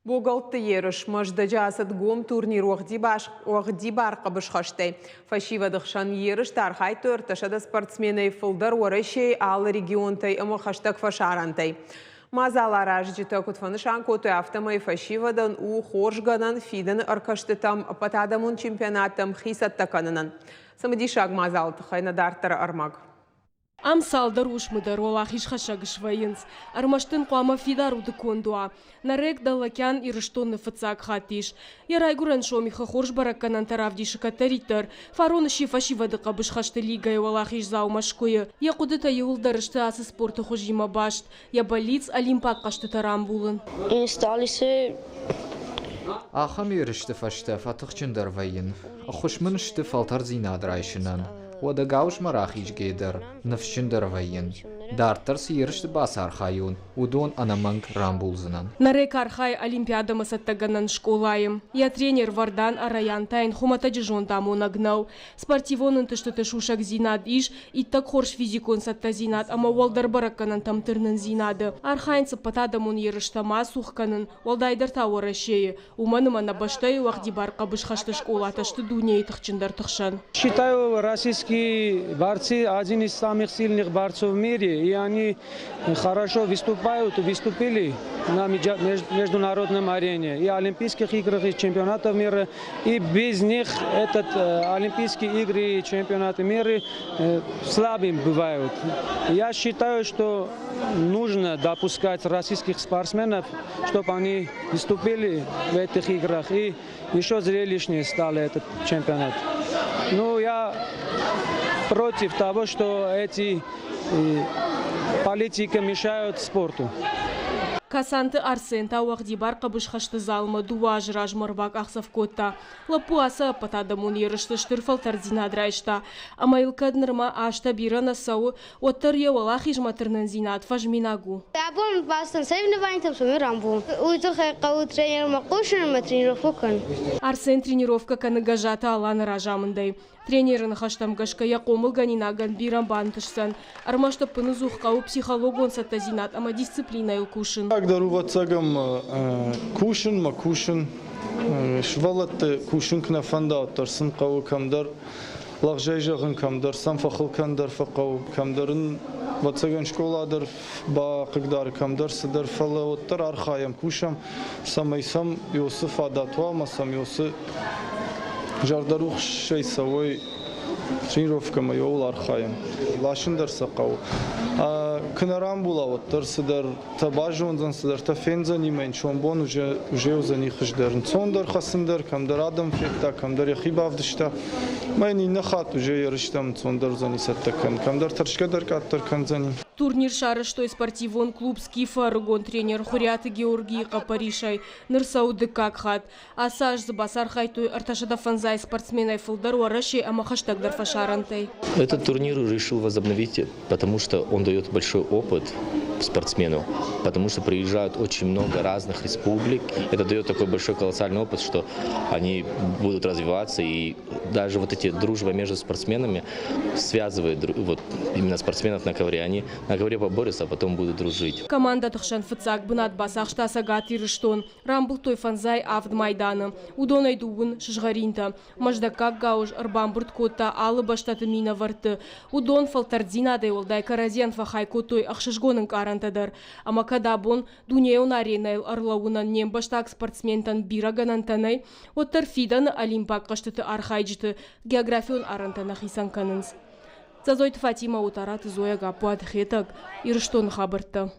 Богӕлтты ерыс Мӕздӕджы ацыд гом турнир уӕгъдибар хъӕбысхӕстӕй. Фӕсивӕды хсӕн ерысты архайдтой 300 спортсменӕй фылдӕр Уӕрӕсейы алы регионтӕй ӕмӕ хӕстӕг фӕсарӕнтӕй. Мадзал аразджытӕ куыд фӕнысан кодтой, афтӕмӕй фӕсивӕдӕн у хорз гӕнӕн фидӕны ӕркӕстытӕм, ӕппӕтадӕмон чемпионаттӕм хи цӕттӕ кӕнынӕн. Цымыдисаг мадзалы тыххӕй нӕ дарддӕры ӕрмӕг. Ам цалдӕр уысмы дӕр уӕлахизхӕссӕг свӕййынц. Ӕрмӕст ын хъуамӕ фидар удыконд уа. Нарек Даллакян Ирыстоны фыццаг хатт ис. Йӕ райгуырӕн Сомихы хорз бӕрӕггӕнӕнтӕ равдисы кӕддӕриддӕр. Фарон сси фӕсивӕды хъӕбысхӕсты лигӕйы уӕлахиздзау Мӕскуыйы. Йӕ хъуыдытӕ иуылдӕр сты ацы спорты хуызимӕ баст. Йӕ бӕллиц олимпаг хъӕзтытӕ рамбулын. Ахӕм ерысты фӕстӕ фӕтыхджындӕр вӕййын. Ӕххуыс мын сты фӕлтӕрддзинад райсынӕн. Уӕдӕ гауызмӕ рахизгӕйӕ дӕр ныфсджындӕр вӕййын. Дарддӕр цы ерысты бацархайон, уыдон ӕнӕмӕнг рамбулдзынӕн. Нарек архайы Олимпиадӕмӕ цӕттӕгӕнӕн скъолайы. Йӕ тренер Вардан Араян та йын хуымӕтӕджы зондамонӕг нӕу. Спортивон ӕнтыстыты сусӕгдзинад ис, иттӕг хорз физикон цӕттӕдзинад ӕмӕ уӕлдӕр бӕрӕггӕнӕнтӕм тырнындзинады. Архайынц ӕппӕтадӕмон ерыстӕ ма цух кӕнын, уӕлдайдӕр та Уӕрӕсейы. Уымӕн ӕмӕ нӕ бӕстӕйы уӕгъдибар хъӕбысхӕсты скъолатӕ сты дунейы тыхджындӕрты хсӕн. Считаю, российские борцы один из самых сильных борцов в мире, и они хорошо выступают, выступили на международном арене, и Олимпийских играх, и чемпионатов мира, и без них этот Олимпийские игры и чемпионаты мира слабыми бывают. Я считаю, что нужно допускать российских спортсменов, чтобы они выступили в этих играх и еще зрелищнее стали этот чемпионат. Ну, я против того, что эти политики мешают спорту. Касанты Арсен та уӕгъдибар хъӕбысхӕсты залмӕ дыууӕ азы размӕ ӕрбакъахдзӕф кодта. Лӕппу ацы ӕппӕтадӕмон ерысты стыр фӕлтӕрддзинад райста, ӕмӕ йыл кӕд нырма азтӕ бирӕ нӕ цӕуы, уӕддӕр йӕ уӕлахизмӕ тырнындзинад фӕзминаг у. Абон бацыдтӕн соревнованиятӕм, цӕмӕй рамбулон. Уый тыххӕй хъӕуы тренермӕ хъусын ӕмӕ тренировкӕ кӕнын. Арсен тренировкӕ кӕны Гӕззаты Аланы разамындӕй. Тренеры ныхӕстӕм гӕсгӕ йӕ хъомылгӕнинагӕн бирӕ бантысдзӕн. Ӕрмӕст ӕппыныдзух хъӕуы психологон цӕттӕдзинад ӕмӕ дисциплинӕйыл кусын. Дӕр ӕвӕццӕгӕн кусын мӕ кусын. Сывӕллӕтты кусын куы нӕ фӕнда, уӕддӕр сын хъӕуы кӕмдӕр лӕгъзӕй зӕгъын, кӕмдӕр сӕм фӕхыл кӕндӕр фӕхъӕуы, кӕмдӕр ын, ӕвӕццӕгӕн, скъола дӕр бахъыгдары, кӕмдӕр цыдӕр, фӕлӕ уӕддӕр архайӕм, кусӕм, цӕмӕй сӕм Иосы фадат уа ӕмӕ сӕм Иосы зӕрдӕрухсӕй цӕуой тренировкӕмӕ, ууыл архайӕм. Ласын дӕр сӕ хъӕуы. Куы нӕ рамбула, уӕддӕр цыдӕртӕ базондзӕн, цыдӕртӕ фендзӕни мӕ йын сомбон уже уыдзӕни хуыздӕр. Ӕнцондӕр хӕцындӕр, кӕмдӕр адӕм федта, кӕмдӕр йӕхи бавдыста. Мӕ йын иннӕ хатт уже ерыстӕм ӕнцондӕр уыдзӕни цӕттӕ кӕнын, кӕмдӕр тӕрсгӕ дӕр къаддӕр кӕндзӕни. Турнир сарӕзтой спортивон клуб «Скиф-ы ӕрыгон тренер Хуыриаты Георгийы хъӕппӕрисӕй. Ныр цӕуы дыккаг хатт. Ацы аз дзы бацархайдтой 305 спортсменӕй фылдӕр Уӕрӕсе ӕмӕ хӕстӕгдӕр фӕсарӕнтӕй. Этот турнир решил возобновить, потому что он дает большой опыт спортсмену, потому что приезжают очень много разных республик. Это дает такой большой колоссальный опыт, что они будут развиваться, и даже вот эти дружба между спортсменами связывает вот именно спортсменов на ковре. Они на ковре поборются, а потом будут дружить. Командӕты хсӕн фыццаг бынат бацахста Цӕгат Ирыстон. Рамбылдтой фӕндзай авд майданы. Уыдонӕй дыууын сызгъӕринтӕ. Мӕздӕггаг гауыз ӕрбамбырд кодта алы бӕстӕты минӕвӕртты. Уыдон фӕлтӕрддзинадӕй уӕлдай кӕрӕдзийӕн фӕхай кодтой ӕхсызгон ӕнкъарӕнтӕ дӕр. Ӕмӕ кӕд абон дунейон аренӕйыл ӕрлӕууынӕн не мбӕстаг спортсментӕн бирӕ гӕнӕнтӕ нӕй, уӕддӕр фидӕны олимпаг хъӕзтыты архайджыты географион арӕнтӕ нӕ хицӕн кӕнынц. Дзӕдзойты Фатимӕ, Отараты Зоя, Гаппуаты Хетӕг, Ирыстоны хабӕрттӕ.